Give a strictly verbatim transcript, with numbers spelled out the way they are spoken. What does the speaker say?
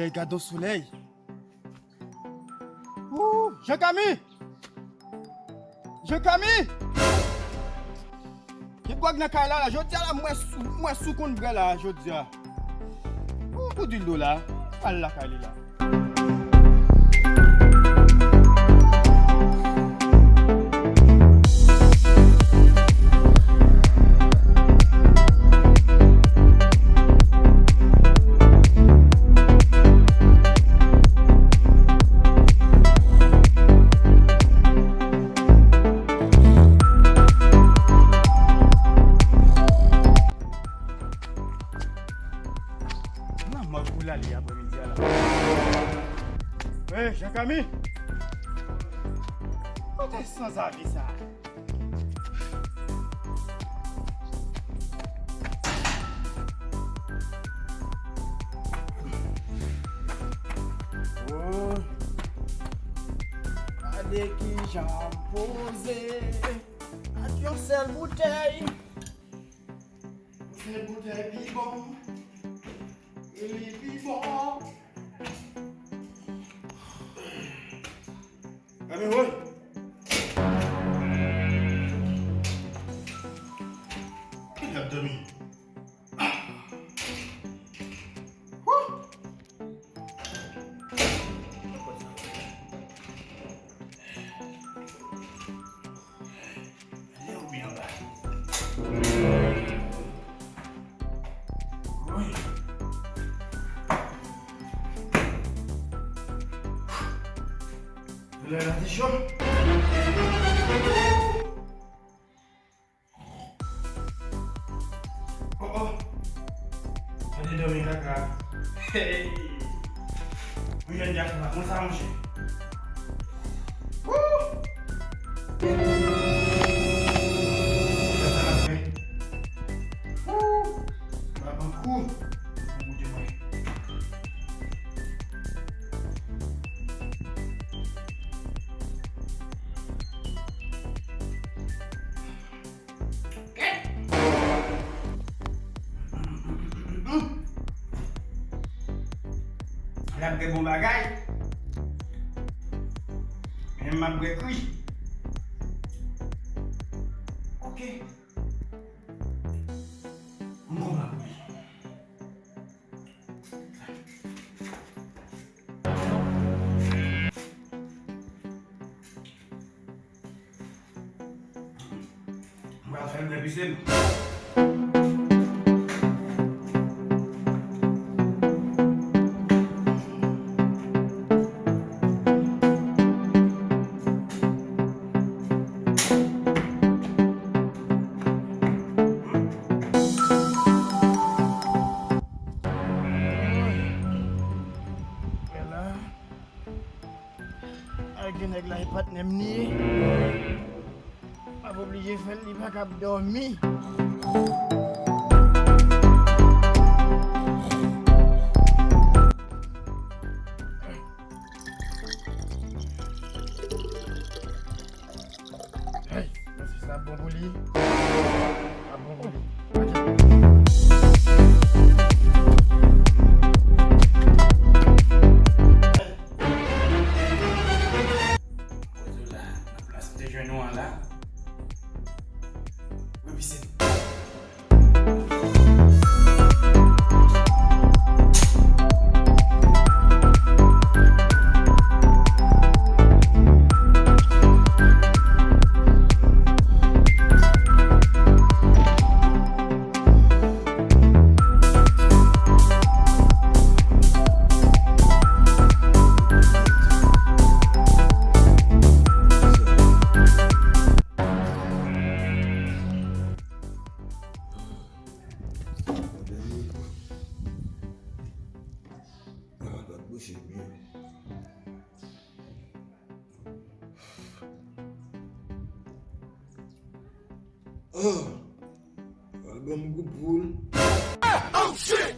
Ey, gad on solèy. Ooh, Jean Camille! Jean Camille! Gen gwòg nan kay la, la. Jodi a la, m wè sou, m wè sou konn bwè la, jodi a. Ooh, pou di l do la. Al lakay li la. Nan mòg pou l ale aprèmidi a la. Hey, Jean Camille! Kote sanzavi sa? Oh. Gade kijan m poze ak yon sèl boutèy. Yon sèl boutèy pi bon. Li pi bon. Anmwey! Ki l ap dòmi? Wouh! Lè ou byen anba. Wi. Lè la te cho. Oh, oh. Gade dòmi kaka. Hey. Mwen jwenn jak la. Mwen sa manje. Woo! Gade sa l ap fè. Woo! L ap pran kou. Mwen goute mwen. L ap bwè bon bagay. Men m ap bwè kri. Ok. M konn m ap bwè. M pral fè l byen pise m. Al gen nèg la, e patnè m li ye. M ap oblije fè l, li pa kab dòmi. Hey, mèsi, sa bon pou li. Sa bon pou li. Kote w la, nan plas m te jwenn ou an la. Wi, pise. Ah, pral ban m gou poul. Oh, shit!